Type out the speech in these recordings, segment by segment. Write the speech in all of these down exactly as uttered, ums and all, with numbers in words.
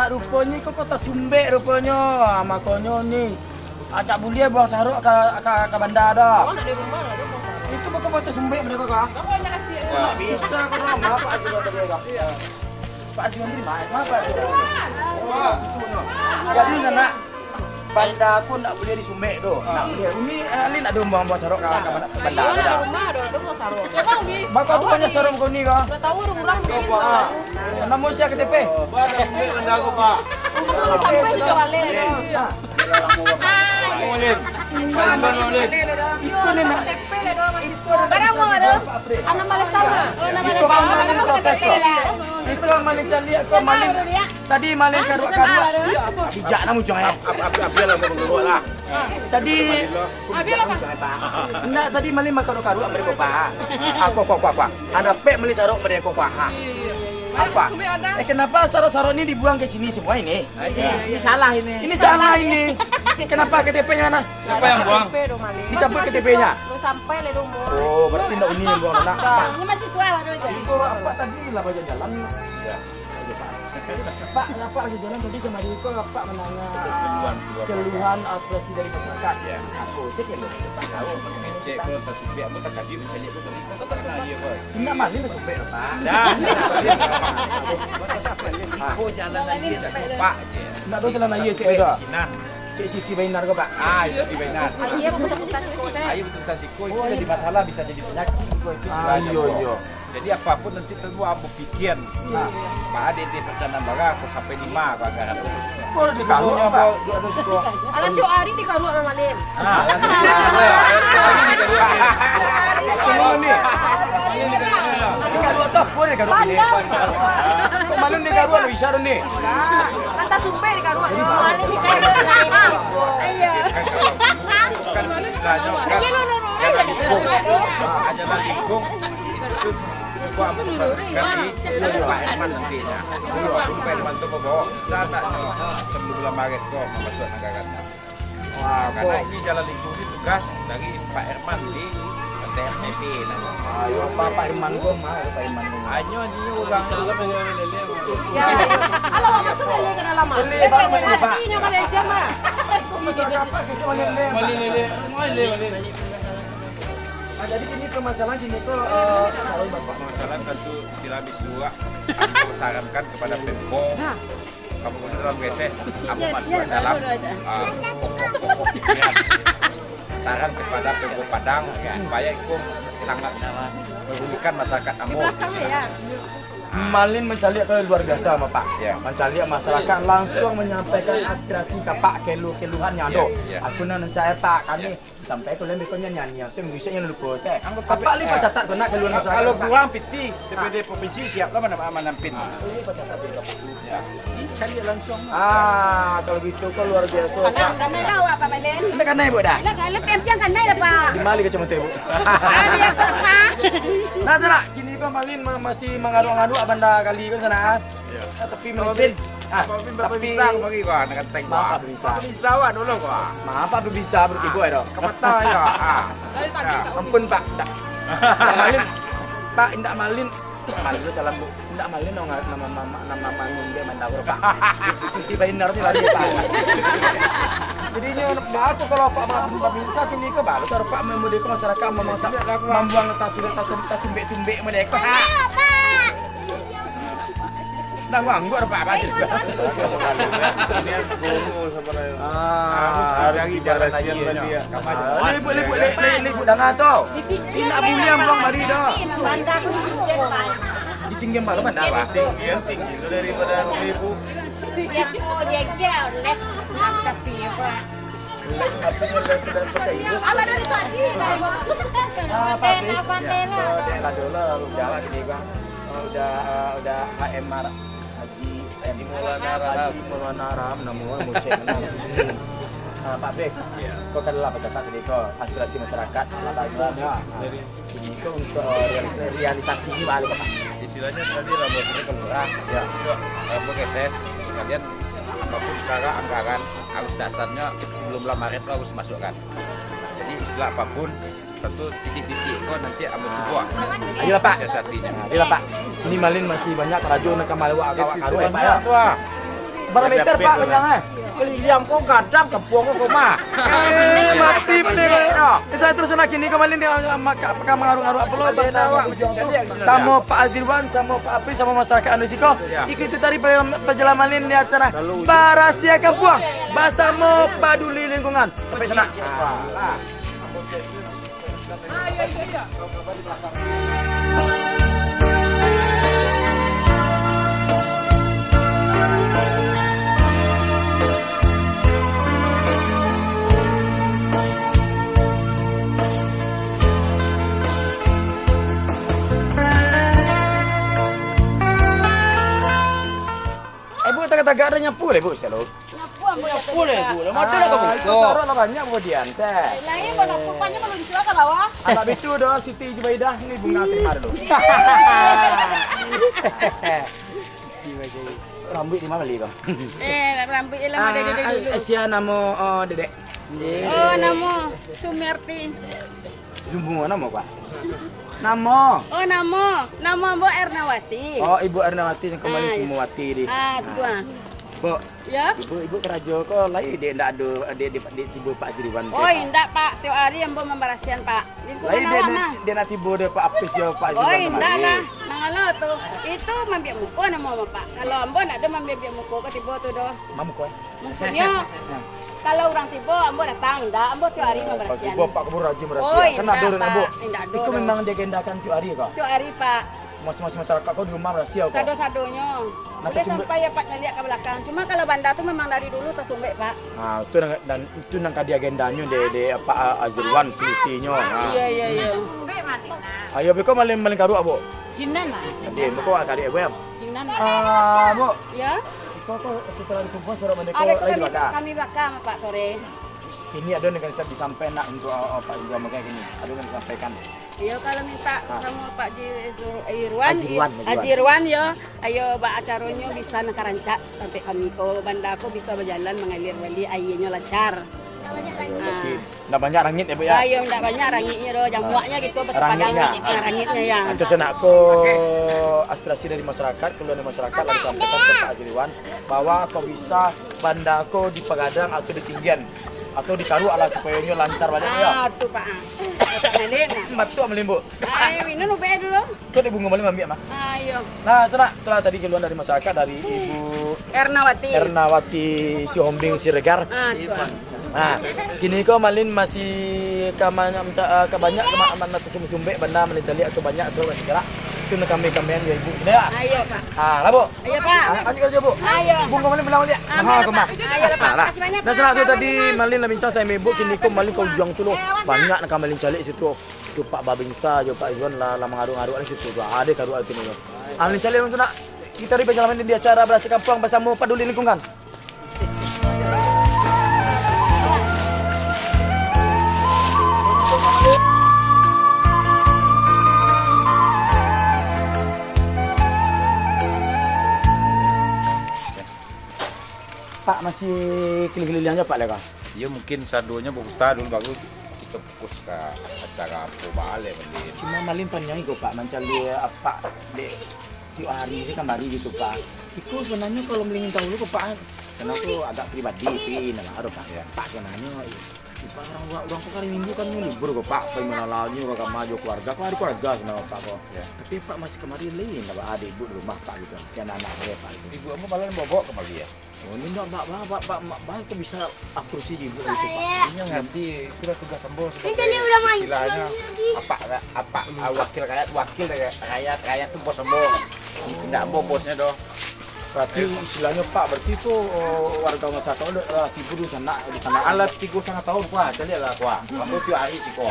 Ruponyo ko kota Sumbek ruponyo. Ah, makonyo ni, ah, dak buliah buang sarok ka, ka, ka banda dah. Awak nak di rumah lah, dia buang sarok. Itu bukan kota Sumbek mereka kah? Kamu hanya kasih. Bisa kau rumah apa aja kata dia kah? Iya. Pak Haji Mantri, ma-, ma Pak Haji Mantri? Wah, itu no. Jadi, nak, banda ko ndak buliah di Sumbek tu. Ndak buliah. Uni, eh, Alin ado buang-buang sarok ka, ka banda, banda. Rumah ado, ado buang sarok. Bako tu banyak sarok ko ni kah? Udah tahu urang-urang di sini. Ah. Namo sia K T P? Bah, dah Sumbek banda ko, Pak. Sampai di Jawale. Ah. Bang Ulin. Bang Ulin. Iko ni nak. Barang mau ada. Anak malas tahu. Oh, nama Iko Bang Ulin protes ko. Iko Bang Ulin caliak ko, Malin. Tadi Malin karuak-karuak. Bijak nak muncul, eh. Ap-, ap-, ap-, biarlah mau mengeluar lah. Tadi, indak, tadi Malin makaruak-karuak mereka, Pak. Ah, kok, kok, kok, kok. Ada pek Malin sarok mereka, Pak. Ha. Apa? Eh, kenapa sarok-sarok ni dibuang ke sini semua ini? Ini, ini salah ini. Ini salah ini. Kenapa K T P-nya mana? Siapa yang buang? Dicabut K T P-nya? Belum sampai lah, dong, buang. Oh, berarti ndak Uni yang buang, nak? Ndak. Ini masih suai, baru aja. Itu apa tadi lah banyak jalan? Iya. Pak, kenapa lagi jalan tadi kemari itu Bapak mendengar keluhan, keluhan, keluhan, aspirasi dari masyarakat? Iya. Apa? Cek ya, Pak? Tahu, ngecek ke, tak supiak pun tak kaji, mencari pun tak bisa, tak pernah dia, boy. Indak Malin dah supiak, Pak. Dah. Iko jalan aia dah, Pak, je. Indak tahu jalan aia, cek dah. Sinan. Cek sisi bainar ko, Pak? Ah, sisi bainar. Aia baku takutan siko, dah. Aia baku takutan siko, itu jadi masalah, bisa jadi penyakit, itu, itu. Ah, iya, iya. Jadi, apapun nanti tunggu ambo pikian. Nah, Pak Ade di perjalanan barang, aku sampai lima, aku agak ada. Boleh ditaruh, Pak. Dua ratus dua. Alah, tiap hari dikaruak Bang Malin. Ah, ini dikaruak. Ini dikaruak. Dikaruak toh, boleh dikaruak ini. Bandar. Kok Malin dikaruak, bisa tu ni? Nah, kata sumpah dikaruak. Jadi, Bang Malin dikaruak. Iya. Kan kalau dulu, kan istilahnya kan, iya, no, no, no, jalan lingkung. Jalan lingkung. Itu, itu ambo pesan sekali, Pak Herman nanti, ya. Pak Herman tu bawa, sanak, sebelum bulan Maret tu, masuk anggaran. Wah, karena ini jalan lingkung ni tugas dari Pak Herman di T F T P namanya. Ayo, Pak, Pak Herman tu, mah, Pak Herman tu. Hanya ni orang tu. Ya. Alah, apa tu lele kena lama? Lele, Pak, lele, Pak. Lele, lele, lele, lele. Nah, jadi kini permasalahan kini tu, eh, permasalahan tentu istilah bisuak, aku sarankan kepada Pemko, Kabupaten Bangkalan, apa masuk dalam, ah, pokok-pokok pikiran, saran kepada Pemko Padang, ya, supaya itu sangat merugikan masyarakat ambo. Di belakang ya. Malin mancaliak tu luar biasa, Bapak. Ya. Mancaliak masyarakat langsung menyampaikan aspirasi ka Pak, keluh-keluhan yang ada. Ya, ya. Aku nak mencari Pak, kami sampai tu lembek kau nyanyi, nyanyi, saya mengusik yang lupa, saya. Apa ni, Pak, catat kau nak keluhan masyarakat, kalau Pak? Kurang piti, D P D provinsi siap lah mana, mana pin. Ah, ini Pak catat dulu, Pak. Ya. Ini cari langsung. Ah, kalau gitu kau luar biasa, Pak. Kanai dah awak, Pak Malin. Dah kanai, Ibu, dah? Dah, kalau pian-pian kanai dah, Pak. Di mana kacamata, Ibu? Ah, dia tu, Pak. Nah, tu nak, kini kau Malin ma-, masih mangaruak-ngaruak banda kali kan sana, ah? Iya. Ah, tapi Malin. Ah, Pak Malin berapa tapi bisa kemari, Pak? Nak kata, maaf, Pak. Bisa. Pak bisa, Pak, dulu, Pak. Maaf, Pak, bisa bertiga, ya, dok. Kepatah, ya. Ah. Ya. Ampun, Pak. Tak. Malin, Pak, indak Malin. Malin tu salam, Bu. Indak Malin dong, nama mama, nama mama ni dia mandau, Pak. Siti Bainar ni lari, Pak. Jadi, ini anak batu kalau Pak Malin bisa kini ke baru, kalau Pak memudahkan masyarakat memasak, membuang tas, tas, tas sumbek-sumbek mereka. Dah ganggu apa, apa aja. Ah, harus cari jalan lagi, ya. Ah, libut, libut, libut, libut danga tu. Indak buliah buang mari dah. Ditinggian malam ada apa? Tinggian tinggi daripada ibu. Dia dia dia les tapi apa? Les maksudnya les, les bahasa Inggris. Alah, dari tadi. Ah, Pak Bes. Ya, dia lah dulu lah, udah lah gini, Bang. Oh, udah, eh, udah H M R, Haji M. Haji Maulana Ram. Haji Maulana Ram, nama musik. Ah, Pak Bes. Ya. Kau kan lah pecatat tadi kau aspirasi masyarakat, lah, Pak Iwan, ya. Jadi, ini kau untuk, eh, real-, realisasi ni balik apa? Istilahnya tadi lah buat kita ke lurah. Ya. Untuk, eh, buat S S, kemudian apapun secara anggaran, harus dasarnya sebelum bulan Maret tu harus masukkan. Jadi istilah apapun, tentu titik-titik ko nanti ambo cubo. Ayolah, Pak. Siasatinya. Nah, ayolah, Pak. Ini Malin masih banyak karajo nak ka maluak awak karuai, Pak, ya. Banyak tu, ah. Bara meter, Pak, panjang, eh? Kaliliang ko gadang, kampuang ko mah. Eh, mati bana. Yo. Bisa terus nak kini ko malin dia, ah, maka, maka mangaruak-ngaruak pulo, banda ko. Samo Pak Azirwan, samo Pak Apri, samo masyarakat anu siko. Yo. Ikuti tadi perjalanan malin di acara Barasiah Kampuang basamo Paduli Lingkungan. Sampai sana. Ah. Eh, Bu, tagak-tagak ado nyapu deh, Bu, selalu. Nyapu ambo. Nyapu lah, Bu. Lah, mata lah kamu. Ah, itu sarok lah banyak buah dian, teh. Lain, kalau nyapu, panjang meluncur ke bawah. Anak bitu doh, Siti Zubaidah, ni bunga terima dulu. Rambuik di ma bali ko? Eh, rambuik lah, ah, Dedek dulu. Sia namo, oh, Dedek. Oh, namo Sumerti. Sumbuang namo, Pak? Namo? Oh, namo. Namo ambo Ernawati. Oh, Ibu Ernawati, sangko mani Sumuwati di. Ah, tu, ah. Bu, yo? Ibu, ibu karajo ko lai dek ndak ado, dek, dek, dek tibo Pak Azirwan? Oh, indak, Pak. Tiok ari ambo mambarasian, Pak. Lingkungan awak mah. Lai dek ndak tibo dek Pak Apis yo, Pak Azirwan kamari? Oh, indak lah. Mangalo tu. Itu mambiak muko namo ambo, Pak. Kalau ambo ndak ado mambiak-biak muko ko tibo tu doh. Ma muko, eh? Mukasuiknyo, kalau urang tibo, ambo datang, indak, ambo tiok ari mambarasian. Tibo, Pak, kaburu rajin barasiah. Oh, indak, Pak. Indak ado. Itu memang diagendakan tiok ari, Pak? Tiok ari, Pak. Mas-, mas-, masyarakat ko di rumah barasiah ko? Sado-sadonyo. Buliah sampai yo, Pak, caliak ka balakang. Cuma kalau banda tu memang dari dulu tasumbek, Pak. Ah, itu nan, nan, itu nan ka diagendanyo dek, dek Pak Azirwan, fungsinyo. Ah, iyo, iyo, iyo. Ayo, beko malin, malin karuak, Bu. Jinan lah. Tadi, beko karuak, Bu, yo? Jinan. Ah, Bu. Yo? Iko ko, iko kalau dikumpul surat mande ko. Ado ko lai kami, dibaka? Kami baka, Pak, sore. Kini ado nan ka disampaikan nak untuak, uh, Pak Ibu Amagai kini. Ado nan disampaikan. Iyo, kalau minta samo Pak Ji-, Zu-, Irwan, Haji Irwan, Haji Irwan. Haji Irwan, yo. Ayo, baa caronyo bisa nak rancak sampai kami ko, banda ko bisa bajalan mangalir baliak, aianyo lancar. Ayo, ah. Berarti Ndak banyak rangit yo, Bu, yo? Ayo, ndak banyak rangitnyo doh, jamuaknyo gitu, basa padang rangitnyo, rangitnyo, yo. Itu sanak ko aspirasi dari masyarakat, keluhan dari masyarakat lah disampaikan ka Pak Azirwan, bahwa kok bisa banda ko dipagadang atau ditinggian, atau dikaruak lah supayo nyo lancar baliak, yo. Ah, tu, Pak, ah. Batua malin, nah. Batua malin, Bu. Ai, minum ubek dulu. Kok dek bungo malin mambiak, mah? Ah, iyo. Nah, tu lah, tu lah tadi keluhan dari masyarakat, dari Ibu Ernawati. Ernawati Sihombing Siregar. Ah, tu lah. Nah, kini ko malin masih ka ma-, minta, ah, ka banyak, ka ma-, mana tasumbek-sumbek banda malin caliak tu banyak, so, masih gerak. Tu nak kami-kamian yo, Ibu. Sudah, yo? Ayo, Pak. Ah, lah, Bu. Ayo, Pak. Ah, lanjut karajo, Bu. Ayo. Bungo malin pulang baliak. Ah, ayo, Pak. Ayo, Pak. Nah, lah. Makasih banyak, Pak. Dah, sanak tu tadi malin lah bincang samo Ibu, kini ko malin ka ujuang tu lo. Banyak nak ka malin caliak situ. Tu Pak Babinsa jo Pak Izwan lah, lah mangaruak-ngaruak di situ tu. Ah, deh, karuak kini tu. Ah, malin caliak tu nak. Kita di Banjarmasin di acara Barasiah Kampuang basamo Paduli Lingkungan. Pak, masih keliling-keliling aja, Pak, lah, Kak? Iyo, mungkin sadonyo baputa dulu, baru kito fokus ka acara apo baa lai, Malin. Cuma Malin paniang iko, Pak, mancaliak apak dek tiok ari se kamari gitu, Pak. Iko sabananyo kalau Malin tahu dulu ko, Pak, karano ko agak pribadi, tapi ndak baa doh, Pak. Iyo. Pak, sabananyo, Pak, urang, urang, urang ko hari Minggu kan libur ko, Pak, pai malalanyo ka kama jo keluarga, ko ado keluarga sabananyo, Pak, ko. Iyo. Tapi Pak masih kamari lai, ndak baa dek ibu di rumah, Pak, gitu. Pian anak se, Pak, gitu. Ibu ambo malah bawa kamari, yo? Oh, ini ndak, Pak, Pak, Pak, Pak, Pak, Pak, kok bisa akur si ibu gitu, Pak? Inyo nganti, sudah tugas ambo sebagai, istilahnyo, apak, apak, ah, wakil rakyat, wakil dari rakyat, rakyat tu bos ambo. Ndak ambo bosnyo doh. Berarti istilahnyo, Pak, berarti tu, oh, warga masyarakat tu lah tigo dunsanak, dunsanak. Alah tigo satangah tahun, kuah, caliak lah, kuah. Ambo tiok ari siko.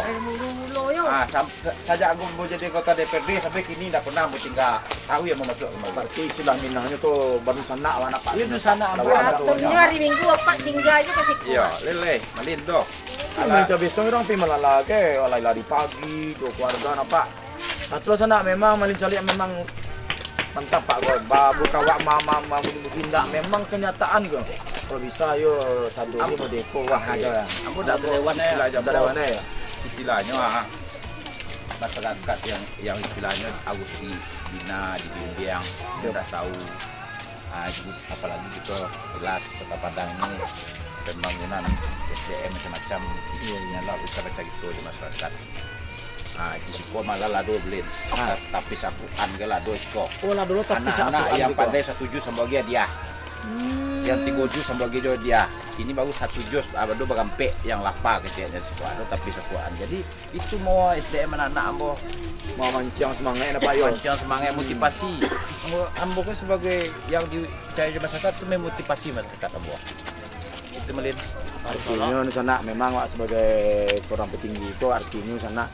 Ah, sam-, sa-, sajak ambo jadi anggota D P R D sampai kini ndak pernah ambo tingga. Tahu yo mamasuak kamari. Berarti istilah Minangnyo tu badunsanak lah, Pak. Iyo, dunsanak, Pak. Aturannyo hari Minggu, Apak singgah aja ka siko. Iyo, lai, Malin tu. Alah. Macam biaso urang pi malala ke, alai lari pagi, jo keluarga, nampak. Nah, terus anak memang Malin caliak memang mantap, Pak, ko. Ba-, bukan awak ma-, ma-, ma-, bunyi-bunyi, ndak. Memang kenyataan ko. Kalau bisa, yo, sadonyo modeko, wah, ado. Ambo ndak terlewat, eh. Ndak terlewat, eh. Istilahnyo, ah, masyarakat yang, yang istilahnyo harus dibina, dibimbing, dia dah tahu. Ah, itu, apalagi kito jelas Kota Padang ini pembangunan S D M macam-macam, iyo, iyo, lah bisa bacarito di masyarakat. Ah, di siko malah lah ado, Blin. Ah. Ta-, tapi sapuan ke lah ado siko. Oh, lah dulu tapi anak-anak sapuan yang siko. Pandai satu jus sambagi hadiah. Hmm. Yang tigo jus sambagi jo hadiah. Ini baru satu jus, ah, ado barampek yang lapa keceknyo siko. Ado tapi sapuan. Jadi, itu mau S D M anak-anak ambo. Mau manciang semangat, Pak, yo? Manciang semangat, motivasi. Ambo, ambo kan sebagai yang dipercaya di masyarakat tu memotivasi masyarakat ambo. Itu, Malin. Artinyo, di sana memang, Pak, sebagai orang petinggi itu, artinyo sana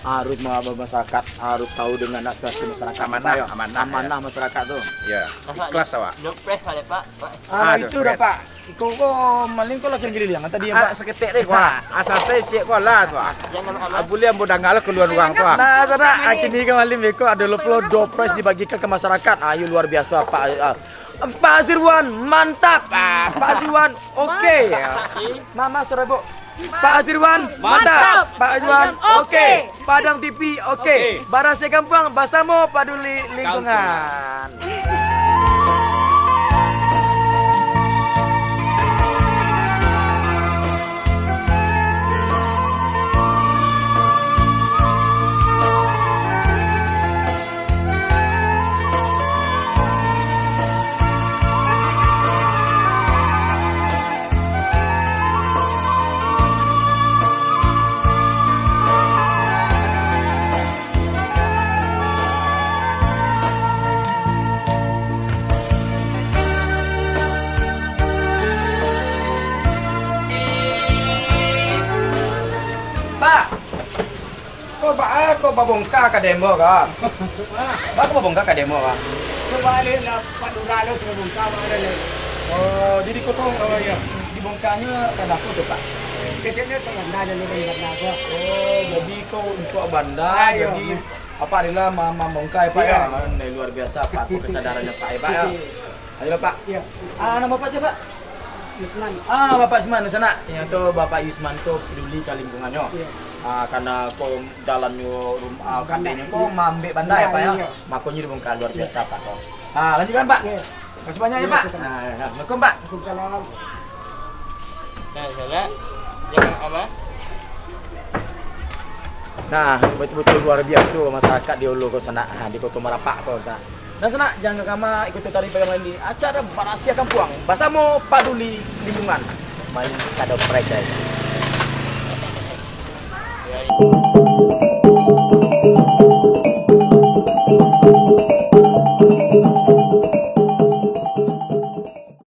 harus ma-, masyarakat harus tahu dengan aspirasi masyarakat, Pak, yo? Amanah, amanah, yo. Amanah masyarakat tu. Ya, ikhlas awak. Dopres, Pak. Ah, itu dah, Pak. Iko ko Malin ko lah keliling tadi, ya, Pak? Ah, saketek deh, Pak. Asa saya cek ko lah, Pak. Ah, buliah ambo danga lah keluhan urang, Pak. Nah, sana, ah, kini ko Malin beko ado lo pulo dopres dibagikan ke masyarakat. Ayo, luar biasa, Pak. Ah, Pak Azirwan, mantap. Ah, Pak Azirwan, oke. Mantap. Mama Sorebo. Pak Azirwan, mantap. Mantap. Pak Azirwan, oke. Padang T V, oke. Oke. Barasiah kampuang basamo paduli lingkungan. Pak, ko ba-, ko babongka ka demo ka? Ba, ko babongka ka demo ka? Ko baliak lah, Pak Lurah lo suruah bongka, Pak, ado ni. Oh, jadi ko tu, oh, iyo. Dibongkanyo karano apo tu, Pak? Keceknyo tu banda, jadi banda ko. Oh, jadi ko untuak banda, ah, iyo, jadi Bapak rila ma-, mambongka, ya, Pak, ya? Iyo. Nah, luar biasa, Pak, apa kesadarannya, Pak, ya, Pak, ya? Iyo. Ayolah, Pak. Iyo. Ah, nama Bapak siapa? Yusman. Ah, Bapak Yusman, di sana. Yang tu Bapak Yusman tu peduli ka lingkungannya. Iyo. Ah, karena ko jalannyo rum-, ah, banda, kadenyo ko maambek banda, ya, Pak, ya? Iyo. Makonyo dibongka, luar biasa, Pak, ko. Ah, lanjutkan, Pak. Iyo. Makasih banyak, ya, Pak. Iyo, sama-sama. Ah, assalamualaikum, Pak. Waalaikumsalam. Nah, salah. Jangan apa? Nah, betul-betul luar biasa masyarakat di Ulu ko sanak, ha, di Koto Marapak ko sanak. Nah, sanak, jangan kama ikuti tadi pagi malam di acara Barasiah Kampuang basamo Paduli Lingkungan. Main kada prek, guys.